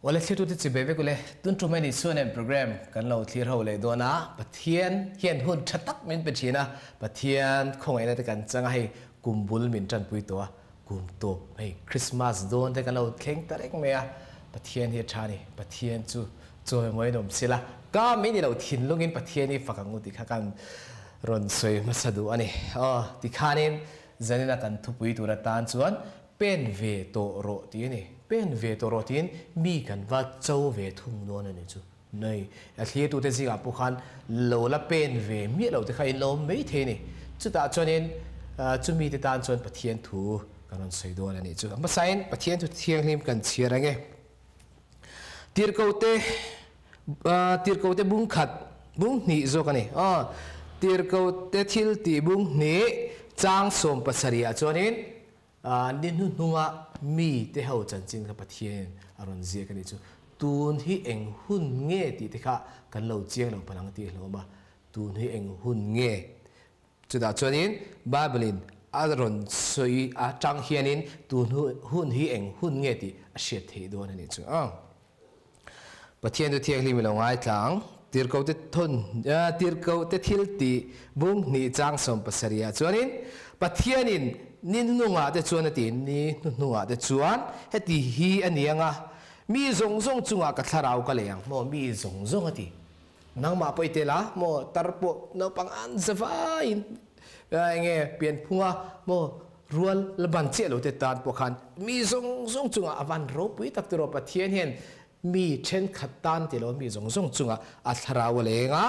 Awle thlir tute chibai vek ule, tun tum hei ni chuan em program kan lo thlir ho leh dawn a, Pathian hian hun tha tak min pe thin a, Pathian khawngaihna te kan chang a, hei kum bul min tanpui tawh a, kum tawp hei Christmas dawn te kan lo thleng ta reng mai a, Pathian hi a tha a ni, Pathian chu chawimawi in awm sila, ka mai ni lo thinlungin Pathian hi fak ang u tih kha kan rawn sawi hmasa duh a ni. Aw tikhanin zanina kan thupui tur atan chuan Pen ve tawh rawh tih a ni. Pen ve tawh rawh tiin mi kan va cho ve thung dawn a ni chu. Nei, a thlirtute zingah pawh khan lo la pen ve miah lo te kha in lo awm mai thei a ni. Chutah chuanin chumi te tan chuan Pathian thu kan rawn sawi dawn a ni chu. A hmasain Pathian thu thianghlim kan chhiar ang e. Tirhkohte, Tirhkohte bung khat, bung hnih zawk a ni. Aw, Tirhkohte thil tih bung hnih chang 17 ah chuanin ni hnuhnunga mi te ho chanchin kha Pathianin a rawn ziak a nih chu. Tun hi eng hun nge tih te kha kan lo chiang lo palh ang tih a hlawm a. Tun hi eng hun nge? Chutah chuanin Bible-in a rawn sawi atang hianin tun hun hi eng hun nge tih a hriat theih dawn a nih chu. Pathian chu thianghlim i lo ngaithla ang. Tirhkohte thawn, Tirhkohte thil tih bung hnih chang 17 ah chuanin Pathianin ni hnungah te chuan a ti, ni hnuhnungah te chuan heti hi a ni ang a, mi zawng zawng chungah ka thlarau ka lei ang maw, mi zawng zawng a ti. Nangmah pawh i tel a maw, tar pawh naupang an za vaiin enge pianphunga maw rual la ban chiah lo te tan pawh khan mi zawng zawng chungah a van ropui tak tiraw Pathian hian mi thenkhat tan ti lo mi zawng zawng chungah a thlarau a leng a.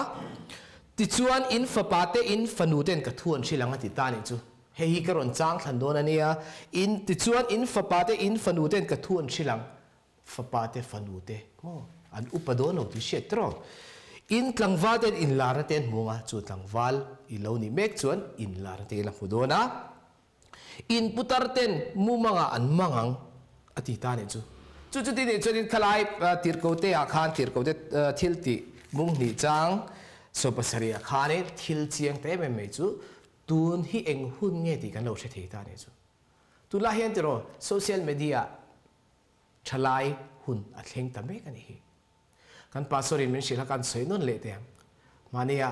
Tichuan in fapa te in fanu ten ka thu an hrilh ang a ti ta nih chu. Hei hi ka rawn chang thlan dawn a nia. In tichuan in fapa te in fanu ten ka thu an hrilh ang. Fapa te fanu te maw an upa dawn lo tih hriat tawh. In tlangval ten inlarna te an hmu ang a, chu tlangval i lo nih mek chuan inlarna te i la hmu dawn a. In putar ten mumangah an mang ang a ti ta nih chu. Chu chuti nih chuan in khalai tirhkote ah khan tirhkote thil tih mung hnih chang 17 ah khanin thil chiang ta em em mai chu tun hi eng hun nge tih kan lo hre thei ta nih chu. Tunlai hian tiraw social media Thalai hun a thleng ta mek a nih hi. Kan pastor in min hrilh a kan sawi nawn leh teh ang. Mahnia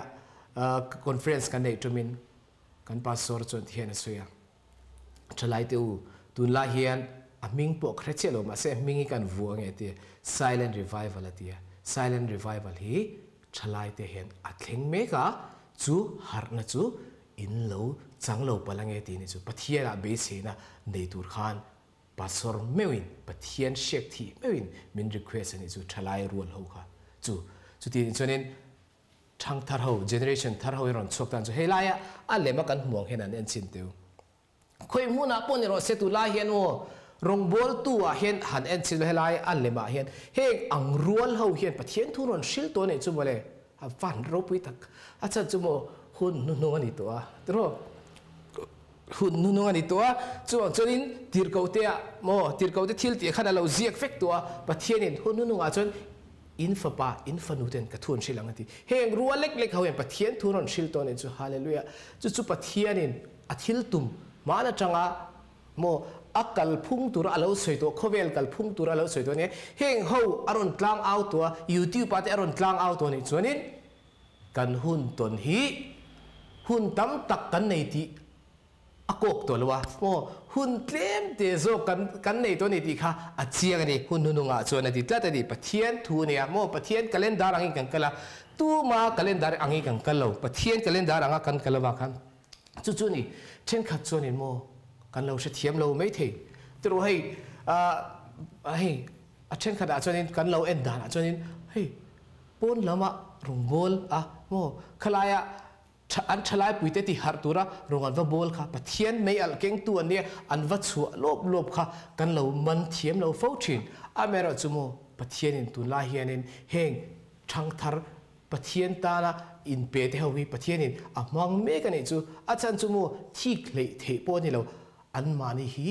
conference kan neih tumin kan pastor chuan ti hian a sawi a, Thalai te u, tunlai hian a hming pawh ka hre chiah lo mahse a hming hi kan vu ange a ti a, Silent Revival a ti a. Silent Revival hi thalai te hian a thleng mek a, chu harhna chu in lo chang lo palh ange tih ni chu Pathian ah beiseina nei tur khan Pastor meuhin Pathian hriak thih meuhin min request a nih chu thalai rual ho kha chu chuti nih chuanin thang thar ho generation thar ho hi rawn chhuak tan chu hei laia a lem a kan hmuh ang hian an en chin teu khawi hmunah pawh ni rawh se tu lai hian aw rawngbawl tu ah hian han en chin helai a lem ah hian heng ang rual ho hian Pathian thu rawn hril tawh a nih chu mawle a van ropui tak a chan chu maw hun hnuhnung a ni tawh a tiraw. Hun hnuhnung a ni tawh a, chuvang chuanin tirhkohte ah maw, tirhkohte thil tih khan a lo ziak vek tawh a, Pathianin hun hnuhnungah chuan in fapa, in fanu ten ka thu an hrilh ang a ti. Heng rua lek lek ho hian Pathian thu an rawn hrilh tawh a nih chu, Hallelujah! Chu chu Pathianin a thil tum hman atanga maw a kalphung tura a lo sawi tawh, khawvel kalphung tura a lo sawi tawh a nia, heng ho a rawn tlang au tawh a, YouTube ah te a rawn tlang au tawh a nih chuanin Kan hun tawn hi hun tam tak kan nei tih a kawk tawh lo a, maw hun tlem te zawk kan kan nei tawh a ni tih kha a chiang a ni. Hun hnuhnungah chuan a ti tlat a ni. Pathian thu a nia maw, Pathian calendar angin kan kal a, tuma calendar angin kan kal lo, Pathian calendar anga kan kal avang khan chu chu a ni. Thenkhat chuanin maw kan lo hrethiam lo maithei tiraw hei hei a thenkhatah chuanin kan lo en danah chuanin hei Pawn lama rawngbâwl a maw? Khalaia an ṭhalaipuite ti harh tura rawn an va bâwl kha Pathian mei alh kengtu an nia, an va chhuah lawp lawp kha kan lo man thiam lo fo ṭhin. Amaherawh chu maw Pathianin tunlai hianin heng ṭhangthar Pathian tana inpe te ho hi Pathianin a hmang mek a nih chu. A chhan chu maw thik hleih theih pawh a ni lo, anmahni hi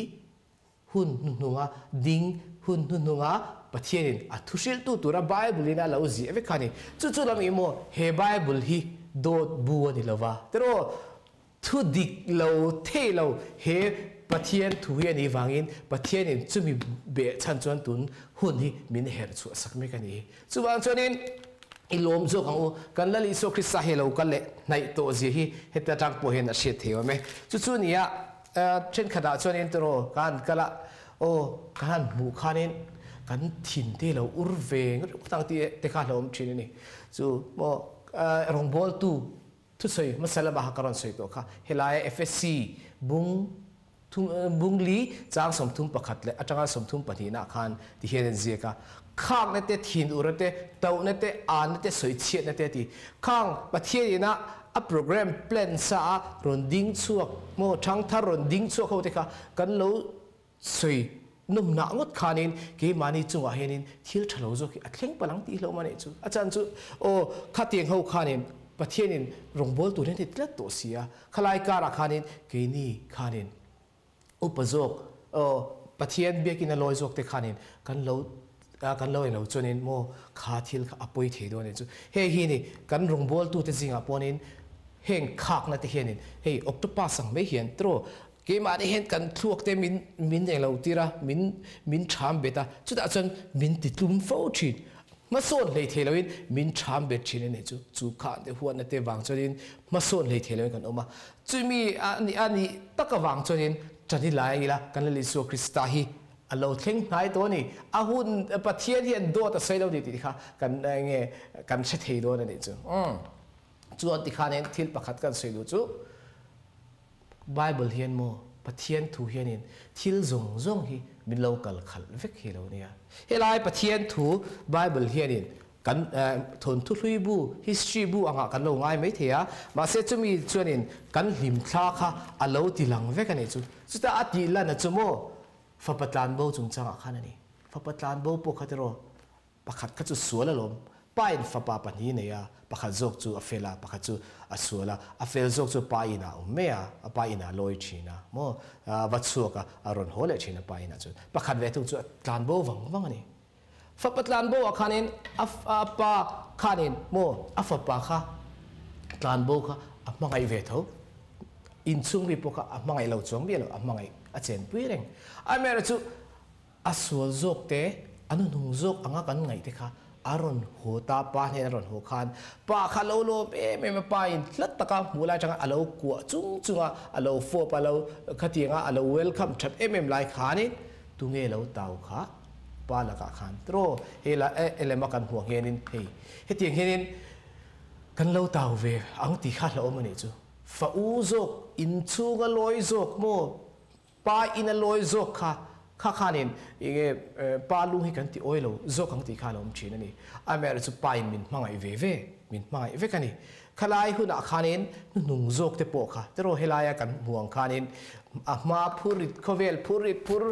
Hun hnuhnunga ding, hun hnuhnunga Pathianin a thuhrilhtu tura Bible-in a lo ziah vek kha a ni. Chu chu lam ih maw, he Bible hi dawt bu a ni lo va, tiraw? Thu dik lo thei lo he Pathian thu hi a nih vangin Pathianin chumi beh chhan chuan tun hun hi min herh chhuah sak mek a ni. Chuvang chuanin i lawm zawk ang u, kan Lal Isua Krista hi a lo kal leh hnaih tawh zia hi heti atang pawh hian a hriat thei awm e. Chu chu nia thenkhatah chuanin tiraw ka han kal a, aw ka han hmuh khanin kan thin te lo ur ve ngawt ang tih te kha hlauhawm thin a ni. Chu maw rawngbawltu Thusawi hmasa lamah ka rawn sawi tawh kha, helaia FSC bung thum bung li chang 31 leh atanga 32 nah khan ti hian an ziak a, Khakna te, thinurna te, tohna te, anna te, sawichhiatna te a ti. Khang Pathian ina a program plan sa a rawn ding chhuak maw thangthar rawn ding chhuak ho te kha kan lo Sawi nawmnah ngawt khanin keimahni chungah hianin thil tha lo zawk hi a thleng palh ang tih hlauh mah nih chu. A chan chu aw khatiang ho khanin Pathianin rawngbâwl tur hian ti tlat tawh si a, khalai karah khanin keini khanin upa zawk aw Pathian biakin a lawi zawk te khanin kan lo kan lo englo chuanin maw kha thil kha a pawi thei dawn a nih chu. Hei hi ni kan rawngbâwltute zingah pawnin heng khakna te hianin hei octopus ang mai hian tiraw Keimahni hian kan thluak te min min englo tir a, min min ṭham bet a, chutah chuan min ti tlum fo ṭhin. Hmasawn hlei thei loin min ṭham bet ṭhin a nih chu. Chu khan te huatna te vang chuanin hmasawn hlei thei loin kan awm a. Chumi a nih a nih tak avang chuanin ṭan i lai ila kan Lal Isua Krista hi a lo thleng hnai tawh a ni. A hun Pathian hian dawt a sawi lo ni tih kha kan enge kan hre thei dawn a nih chu. Chuan tikhanin thil pakhat kan sawi duh chu. Bible hian maw Pathian thu hianin thil zawng zawng hi min lo kal khalh vek hi lo nia. Helai Pathian thu Bible hianin kan thawnthu hlui bu, history bu angah kan lo ngai mai thei a, mahse chumi chuanin kan hlimthla kha a lo ti lang vek a nih chu. Chutah a tih lan a chu maw fapa tlanbo chungchangah khan a ni. Fapa tlanbo pawh kha tiraw Pakhat kha chu sual alawm. Pa in fapa pahnih nei a, pakhat zawk chu a fel a, pakhat chu a sual a. A fel zawk chu pa inah a awm mai a, a pa inah a lawi thin a, maw? A va chhuak a, a rawn haw leh thin a pa inah chuan. Pakhat ve thung chu a tlan bo vang vang a ni. Fapa tlan bo ah khanin a pa khanin maw a fapa kha tlan bo kha a hmangaih ve tho. Inchhung ri pawh kha a hmangaih lo chuang miah lo, a hmangaih a chenpui reng. Amaherawhchu A sual zawk te, a hnuhnung zawk anga kan ngaih te kha a rawn haw ta, pa hnen a rawn haw khan pa kha lo lawm em em a, pa in hlat taka hmuh lai atanga a lo kuah chung chunga a lo fawp a lo khatianga a lo welcome that em em lai khanin tunge lo tau kha pa lakah khan tiraw hei la e lema kan hmuh ang hianin hei hetiang hianin kan lo tau ve ang tih kha hlauhawm a nih chu fa u zawk inchhunga lawi zawk maw Pa in a lawi zawk kha, kha khanin enge pa lung hi kan ti awi lo zawk ang tih kha a lo awm thin a ni. Amaherawhchu pa in min hmangaih ve ve, min hmangaih vek a ni. Khalai hunah khanin hnuhnung zawk te pawh kha, tiraw helaia kan hmu ang khanin a hma phur rit khawvel phur rit phur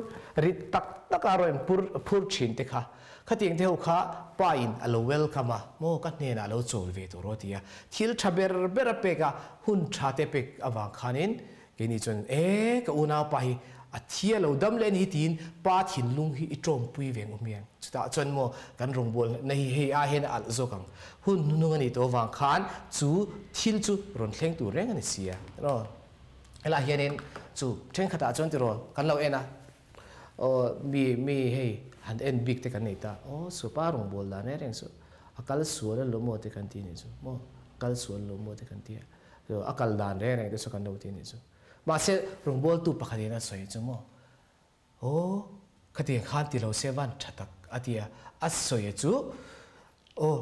rit tak tak a rawn pur phur thin te kha, khatiang te ho kha pa in a lo welcome a, maw ka hnenah a lo chawl ve tur aw ti a, thil tha ber ber a pek a, hun tha te pek avang khanin Keini chuan, E, ka unaupa hi a thi a lo dam leh a ni tiin pa thinlung hi i tawmpui ve ngawt miang. Chutah chuan maw kan rawngbâwl na hi hei ai hian a alh zawk ang. Hun hnuhnung a nih tawh avang khan chu thil chu rawn thleng tur reng a ni si a. Tiraw? Helaiah hianin chu thenkhatah chuan tiraw kan lo en a, aw mi mi hei han en bik te kan nei ta, aw supa rawngbâwl dan reng reng chu a kal sual a lo maw te kan ti a nih chu maw, kal sual a lo maw te kan ti a. A kal dan reng reng te chu kan lo ti anih chu. Mahse rawngbawltu pakhat in a sawi chu maw, Aw, khatiang khan ti lo se van tha tak a ti a, a sawi chu, Aw,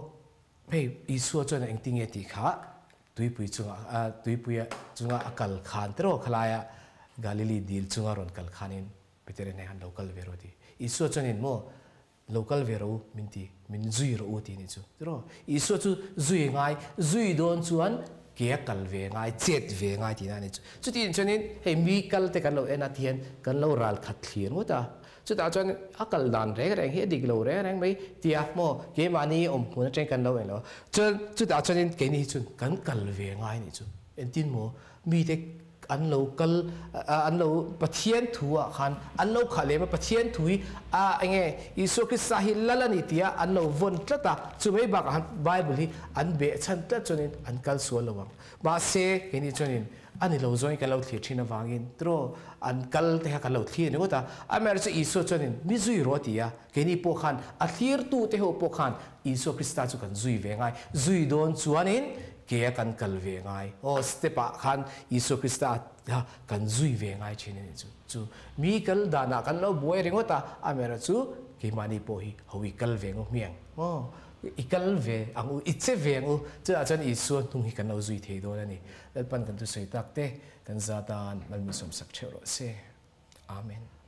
hei Isua chuan engtin nge tih kha tuipui chungah, tuipui chunga a kal khan tiraw khalaia Galili dil chunga rawn kal khanin Peter-a hneh khan lo kal ve rawh a ti. Isua chuanin maw, Lo kal ve rawh u, min ti, min zui rawh u ti ni chu. Tiraw? Isua chu zui ngai, zui dawn chuan ke a kal ve ngai, chet ve ngai tihna a ni chu. Chutiang chuanin hei mi kal te kan lo en a ti hian kan lo ral khat thlir ngawt a. Chutah chuan a kal dan reng reng hi a dik lo reng reng mai tia maw keimahni awm hmun atangin kan lo en lo a. Chuan chutah chuanin keini hi chuan kan kal ve ngai a nih chu. Engtin maw mite. an lo kal an lo Pathian thu ah khan an lo khah lem a, Pathian thu hi a enge Isua Krista hi lal a ni tia an lo vawn tlat a, chumai bakah khan Bible hi an behchhan tlat chuanin an kal sual lo ang. Mahse keini chuanin a ni lo zawngin kan lo thlir thin avangin tiraw an kal te kha kan lo thlir ringawt a, amaherawhchu Isua chuanin mi zui rawh a ti a, keini pawh khan a thlirtu te ho pawh khan Isua Krista chu kan zui ve ngai, zui dawn chuanin ke a kan kal ve ngai, aw step ah khan Isua Krista kha kan zui ve ngai thin a ni chu. Chu mi kal danah kan lo buai ringawt a, amaherawhchu keimahni pawh hi ho i kal ve ngu hmiang, aw i kal ve ang u, i che ve ang u, chutah chuan Isua hnung hi kan lo zui thei dawn a ni. Lalpan kan thusawi tak te kan zatan malmisawmsak theuh rawh se. Amen.